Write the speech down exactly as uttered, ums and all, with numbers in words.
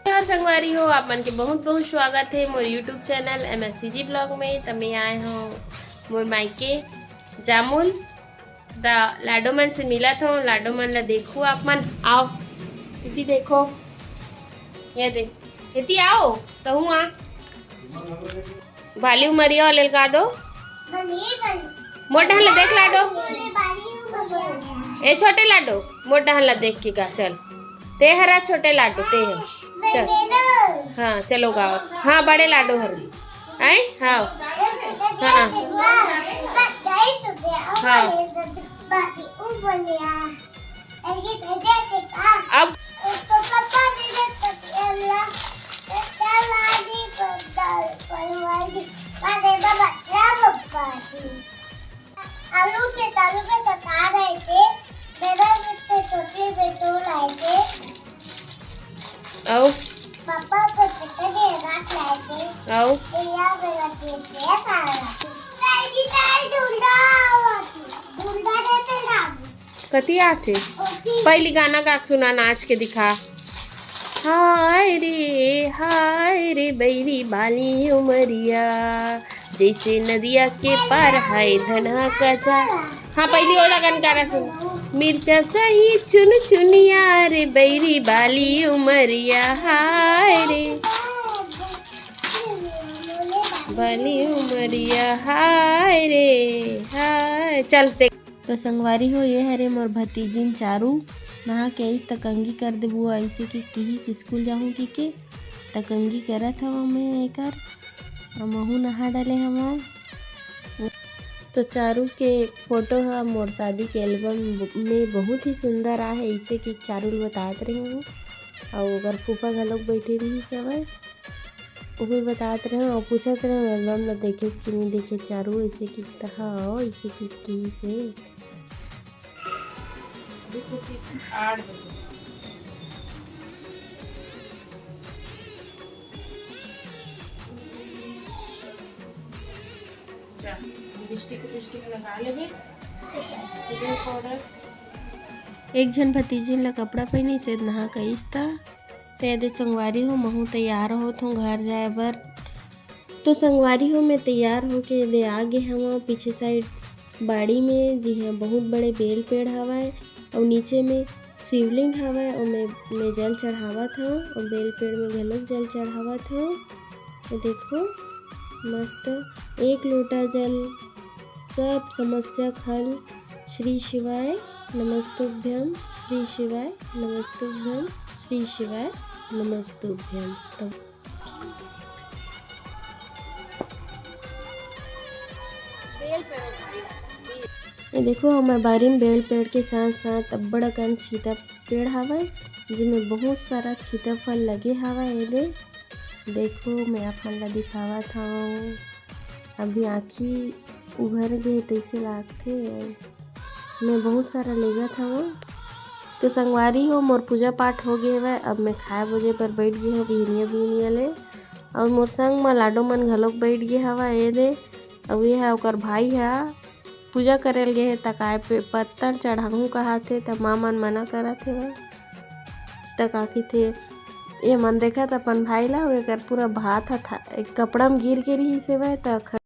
और संगवारी हो, आप मन के बहुत बहुत स्वागत है मोर YouTube चैनल एमएससीजी ब्लॉग में। त मैं आए हूँ मोर मायके जामुन। त लाडो मन से मिलत हूँ, लाडो मन ला देखू आप मन। आओ, इति देखो, ये देख, इति आओ, तहूँ आ। बाली उमरिया वाले लगा दो। मोर डहन ला देख लाडो। ए छोटे लाडो, मोर डहन ला देख के गा, चल। ते हरा छोटे लाडो, ते है। चल। हाँ, चलो गाओ। हाँ, बड़े लाडो हर। आए? हाँ। हाँ। हाँ। अब आलू के तालू पे तका रहे थे, मेरा मिट्टे छोटे पे तो लाए थे। आओ। पापा को पता नहीं रात लाए थे। आओ। तो यहाँ पे रख देते हैं सारा। ताई जी, ताई ढूंढा हुआ थी। ढूंढा देते ना। कति आथे? ओके। पहली गाना गा के सुना, नाच के दिखा। हाय रे, हाय रे, बैरी बाली उमरिया, जैसे नदिया के पार हाय धना कचा। हाँ, पहली ओला गाना सुन। मिर्चा सही चुन चुनिया रे, बैरी बाली उमरिया, हाय रे, बाली उमरिया, हाय रे, हाय। चलते तो संगवारी हो, ये हरे मोर भतीजिन चारू, नहा के आइस त कंघी कर देबू, अइसे कि किहिस स्कूल जाहूँ कि के, त कंघी करत हवं मैं एकर, अउ महू नहा डाले हवं। तो चारू के फोटो ह मोर शादी के एल्बम में बहुत ही सुंदर आहे, अइसे कि चारू ल बतात रहे हूँ, अउ ओकर फूफा घलोक बैठे रहिस हवय। ओही बतात रहे अउ पूछत रहे, एल्बम ला देखे कि नहीं देखे चारू, ऐसे कि त हाँ, ऐसे कि की से। अभी खुशी आठ बजे। जा, लिपस्टिक, लिपस्टिक लगा लेबे। पाउडर। एक झन भतीजिन ला कपड़ा पहिने से नहा कइस त। ते दे संगवारी हो, महू तैयार होत हूँ घर जाए बर। तो संगवारी हो, मैं तैयार होके दे आ गे हवं पीछे साइड बाड़ी में, जिहां बहुत बड़े बेल पेड़ हवय अउ नीचे में शिवलिंग हवय। अउ मैं, मैं जल चढ़ावत हवं अउ बेल पेड़ में घलोक जल चढ़ावत हवं। ये देखो, मस्त एक लोटा जल, सब समस्या खल। श्री शिवाय नमस्तुभ्यम, श्री शिवाय नमस्तुभ्यम, श्री शिवाय नमस्तुभ्यम। तो ये देखो, हमर बारी में बेल पेड़ के साथ साथ अब्बड़ अकन छीता पेड़ हावय, जेमे बहुत सारा छीता फल लगे हावय। ये दे, देखो, मैं आप मन ला दिखावत हवं। अभी आँखी उघर गे तइसे लागथे। मैं बहुत सारा लेगत हवं। तो संगवारी हो, मोर पूजा पाठ हो गे हवय। अब मैं खाए बोजे बर बैठ गे हवं बिहनिया बिहनिया ले। अउ मोर संग म लाडो मन घलोक बैठ गे हवय। ये दे, अउ ये ह ओकर भाई ह पूजा करे ल गे हे, त काय पे पत्तल चढ़ाहूँ कहाथे, त माँ मन मना करत हेवय। त का कहिथे, ये मन देखत अपन भाई ला, एकर पूरा भात ह था, एक कपड़ा म गिर के रिहिस हेवय, त